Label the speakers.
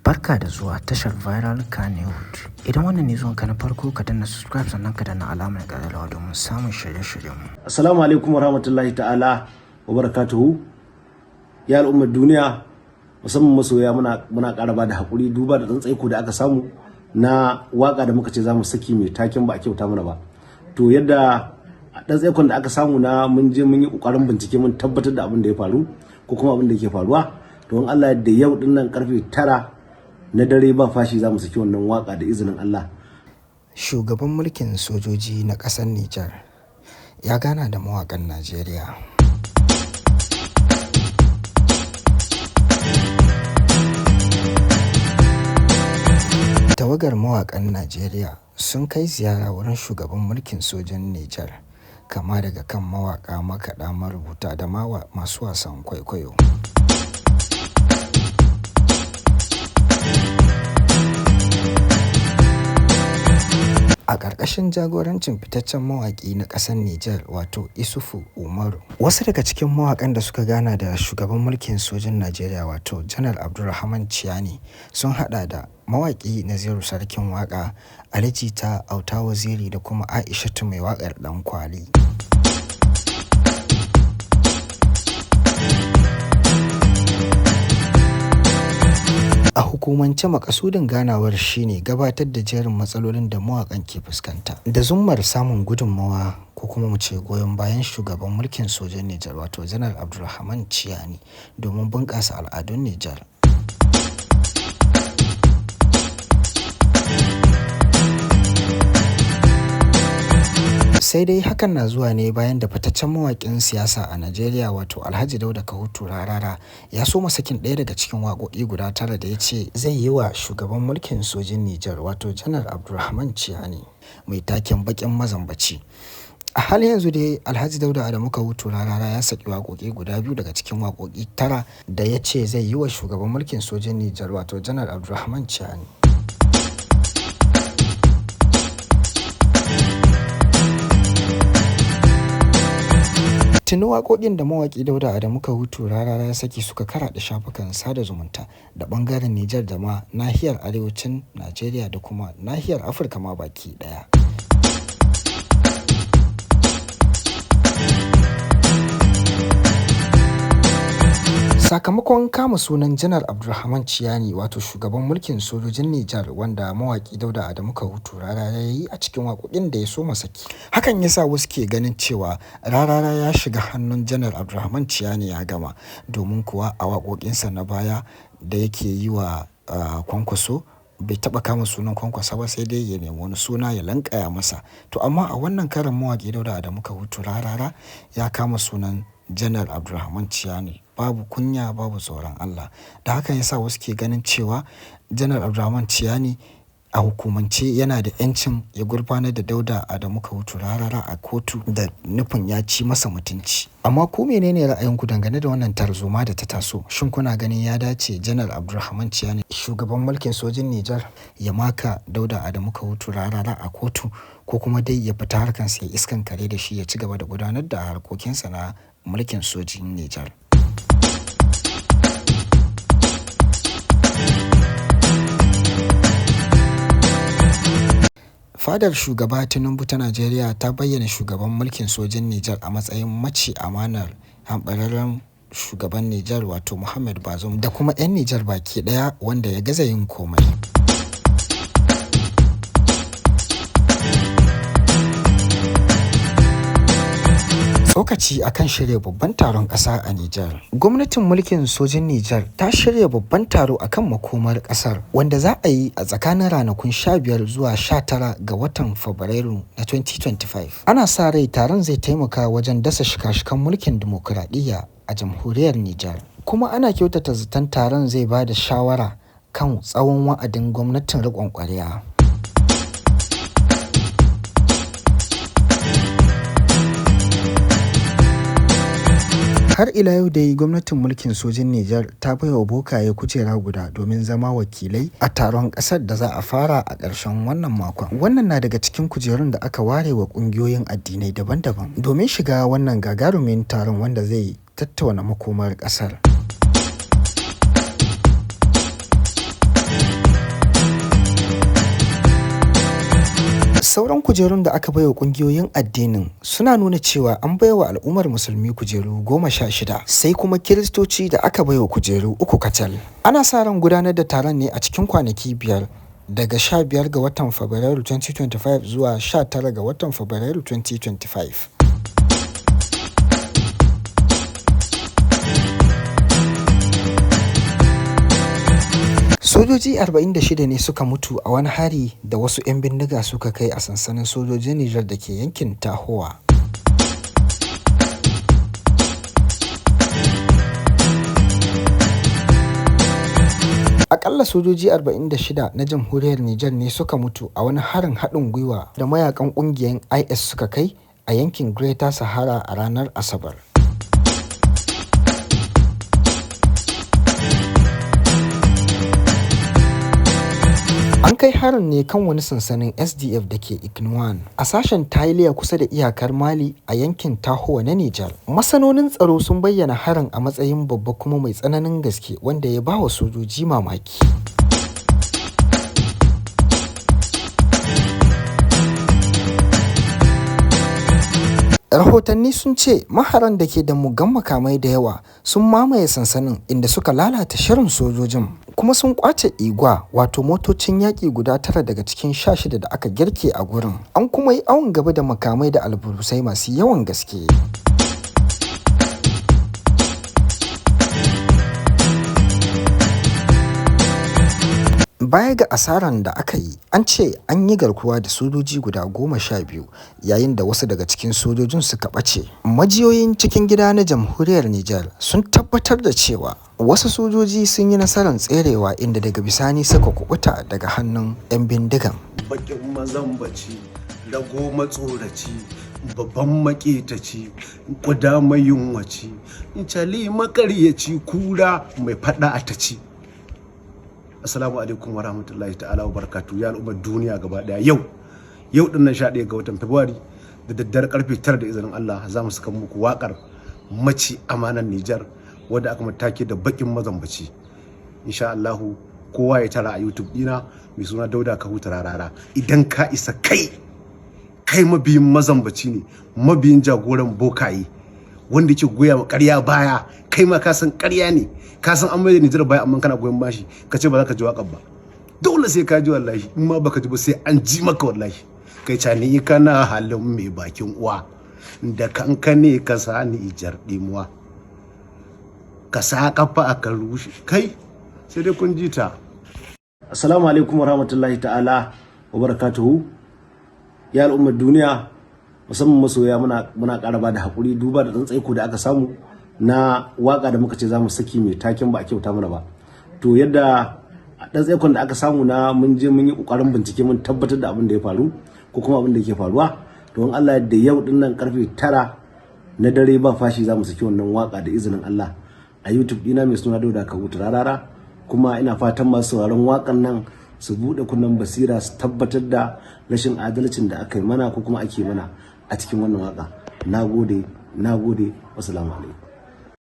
Speaker 1: Barka da zuwa tashar Viral Kannywood. Idan wannan ne zuwanka na farko, ka danna subscribe, sannan ka danna alamar ƙararrawa domin samun shirye-shiryenmu.
Speaker 2: Assalamu alaikum warahmatullahi ta'ala wa barakatuhu. Ya al'ummar duniya, musamman masoya, muna ƙara ba da haƙuri duba da tsaiko da aka samu na waka da muka ce za mu saki mai taken "Ba a kyauta mana ba". To, yadda ɗan tsaikon da aka samu na mun je mun yi ƙoƙarin bincike, mun tabbatar da abin da ya faru ko kuma abin da ke faruwa. To, in Allah yadda, yau din nan karfe 9 na dare ba fashi za mu saki wannan waka da izinin Allah.
Speaker 1: Shugaban mulkin sojoji na ƙasar Nijar ya gana da mawaƙan Najeriya. Tawagar mawaƙan Najeriya sun kai ziyara wurin shugaban mulkin sojan Nijar, kama daga kan mawaƙa, makaɗa, marubuta da ma masu wasan kwaikwayo. A ƙarƙashin jagorancin fitaccen mawaƙi na ƙasar Nijar, wato Issoufou Umaru. Wasu daga cikin mawaƙan da suka gana da shugaban mulkin sojin Najeriya, wato Janar Abdurrahman Tchiani, sun haɗa da mawaƙi Naziru Sarkin Waƙa, Ali Jita, Auta Waziri da kuma Aishatu mai waƙar Ɗankwali. A hukumance, maƙasudin ganawar shi ne gabatar da jerin matsalolin da mawaƙan ke fuskanta, da zummar samun gudunmawa ko kuma mu ce goyon bayan shugaban mulkin sojan Nijar, wato Janar Abdurrahman Tchiani, domin bunƙasa al'adun Nijar. Sai dai hakan na zuwa ne bayan da fitaccen mawaƙin siyasa a Najeriya, wato Alhaji Dauda Kahutu Rarara, ya soma sakin ɗaya daga cikin waƙoƙi guda 9 da ya ce zai yi wa shugaban mulkin sojin Nijar, wato Janar Abdurrahman Tchiani, mai taken "Baƙin Mazambaci". A halin yanzu dai, Alhaji Dauda Adamu Kahutu Rarara ya saki waƙoƙi guda 2 daga cikin waƙoƙi 9 da ya ce zai yi wa shugaban mulkin sojin Nijar, wato Janar Abdurrahman Tchiani. Tuni waƙoƙin da mawaƙi Dauda Adamu Kahutu Rarara ya saki suka karaɗe shafukan sada zumunta da ɓangaren Nijar da ma nahiyar arewacin Najeriya da kuma nahiyar Afirka ma baki ɗaya. Sakamakon kama sunan Janar Abdurrahman Tchiani, wato shugaban mulkin sojojin Nijar, wanda mawaƙi Dauda Adamu Kahutu Rarara ya yi a cikin waƙoƙin da ya soma saki. Hakan ya sa wasu ke ganin cewa Rarara ya shiga hannun Janar Abdurrahman Tchiani ya gama, domin kuwa a waƙoƙinsa na baya da yake yi wa Kwankwaso, bai taɓa kama sunan Kwankwaso ba, sai dai ya nemi wani suna ya lanƙaya masa. To, amma a wannan karon mawaƙi Dauda Adamu Kahutu Rarara ya kama sunan Janar Abdurrahman Tchiani babu kunya, babu tsoron Allah. Da hakan ya sa wasu ke ganin cewa Janar Abdurrahman Tchiani a hukumance yana da 'yancin ya gurfanar da Dauda Adamu Kahutu Rarara a kotu da nufin ya ci masa mutunci. Amma ku, menene ra'ayinku dangane da wannan tarzoma da ta taso? Shin kuna ganin ya dace Janar Abdurrahman Tchiani, shugaban mulkin sojin Nijar, ya maka Dauda Adamu Kahutu Rarara a kotu, ko kuma dai ya fita harkansa ya iskan kare da shi, ya ci gaba da gudanar da harkokinsa na mulkin sojin Nijar? Fadar Shugaba Tinubu ta Najeriya ta bayyana shugaban mulkin sojin Nijar a matsayin maci amanar hamɓararren shugaban Nijar, wato Mohamed Bazoum, da kuma 'yan Nijar baki ɗaya, wanda ya gaza yin komai. Tsokaci akan shirya babban taron ƙasa a Nijar. Gwamnatin mulkin sojin Nijar ta shirya babban taro akan makomar ƙasar, wanda za a yi a tsakanin ranakun 15 zuwa 19 ga watan Fabrairu na 2025. Ana sa rai taron zai taimaka wajen dasa shika-shikan mulkin dimokuraɗiyya a jamhuriyar Nijar. Kuma ana kyautata zaton taron zai ba da shawara kan tsawon wa'adin gwamnatin riƙon ƙwarya. Har ila yau dai, gwamnatin mulkin sojin Nijar ta baiwa bokaye kujera guda domin zama wakilai a taron ƙasar da za a fara a ƙarshen wannan makon. Wannan na daga cikin kujerun da aka ware wa ƙungiyoyin addinai daban-daban domin shiga wannan gagarumin taron wanda zai tattauna makomar ƙasar. Sauran kujerun da aka baiwa ƙungiyoyin addinin suna nuna cewa an baiwa al'ummar musulmi kujeru 16, sai kuma Kiristoci da aka baiwa kujeru 3 kacal. Ana sa ran gudanar da taron ne a cikin kwanaki 5, daga 15 ga watan Fabrairu 2025 zuwa 19 ga watan Fabrairu 2025. Sojoji 46 ne suka mutu a wani hari da wasu 'yan bindiga suka kai a sansanin sojojin Nijar da ke yankin Tahoua. Aƙalla sojoji 46 na jamhuriyar Nijar ne suka mutu a wani harin haɗin gwiwa da mayakan ƙungiyar IS suka kai a yankin Greater Sahara a ranar Asabar. An kai harin ne kan wani sansanin SDF da ke Ignuan, a sashen Taliya kusa da iyakar Mali a yankin Tahoua na Nijar. Masanonin tsaro sun bayyana harin a matsayin babba kuma mai tsananin gaske wanda ya ba wa sojoji mamaki. Rahotanni sun ce maharan da ke da muggan makamai da yawa sun mamaye sansanin, inda suka lalata shirin sojojin, kuma sun ƙwace igwa wato motocin yaƙi guda 9 daga cikin 16 da aka girke a gurin. An kuma yi awon gaba da makamai da alburusai masu yawan gaske. Baya ga asaran da aka yi, an ce an yi garkuwa da sojoji guda 12, yayin da wasu daga cikin sojojin suka ɓace. Majiyoyin cikin gida na jamhuriyar Nijar sun tabbatar da cewa wasu sojoji sun yi nasarar tserewa inda daga bisani suka kuɓuta daga hannun 'yan bindigan.
Speaker 2: Bakin mazambaci, rago matsoraci, babban maƙetaci, ƙuda mayunwaci, cali makaryaci, kura mai faɗa a taci. Assalamu alaikum wa rahmatullahi ta'ala wa barakatu ya al'ummar duniya gaba daya. Yau din nan 11 ga watan Fabrairu da daddare karfe 9 da izinin Allah za mu saka muku wakar maci amanan Nijar wadda aka matake da bakin mazambaci. Insha Allah kowa ya tara a YouTube dina mai suna Dauda Kahutu Rarara. Idan ka isa kai mabiyin mazambaci ne, mabiyin jagoran bokaye wanda yake goya wa ƙarya baya, kai ma ka san ƙarya ne, ka san an mai da Nijar baya amma kana goyon bashi, ka ce ba za ka ji waƙar ba. Dole sai ka ji wallahi, in ma baka ji ba sai an ji maka wallahi. Kai cani kana halin mai bakin uwa, da kanka ne ka sa Nijar ɗimuwa, ka sa kafa aka rushe kai, sai dai kun ji ta. Assalamu alaikum warahmatullahi ta'ala wa barakatuhu ya al'ummar duniya, musamman masoya, muna ƙara ba da haƙuri duba da tsuntsaiko da aka samu na waka da muka ce za mu saki mai taken ba a kyauta mana ba. To yadda ɗan tsaikon da aka samu na mun je mun yi ƙoƙarin bincike mun tabbatar da abin da ya faru ko kuma abin da yake faruwa. To in Allah da yau din nan karfe 9 na dare ba fashi za mu saki wannan waka da izinin Allah a YouTube dina mai suna Dauda Kahutu Rarara. Kuma ina fatan masu sauraron wakan nan su buɗe kunnen basira su tabbatar da rashin adalcin da aka yi mana ko kuma ake mana a cikin wannan waka. Nagode, nagode, wassalamu alaikum.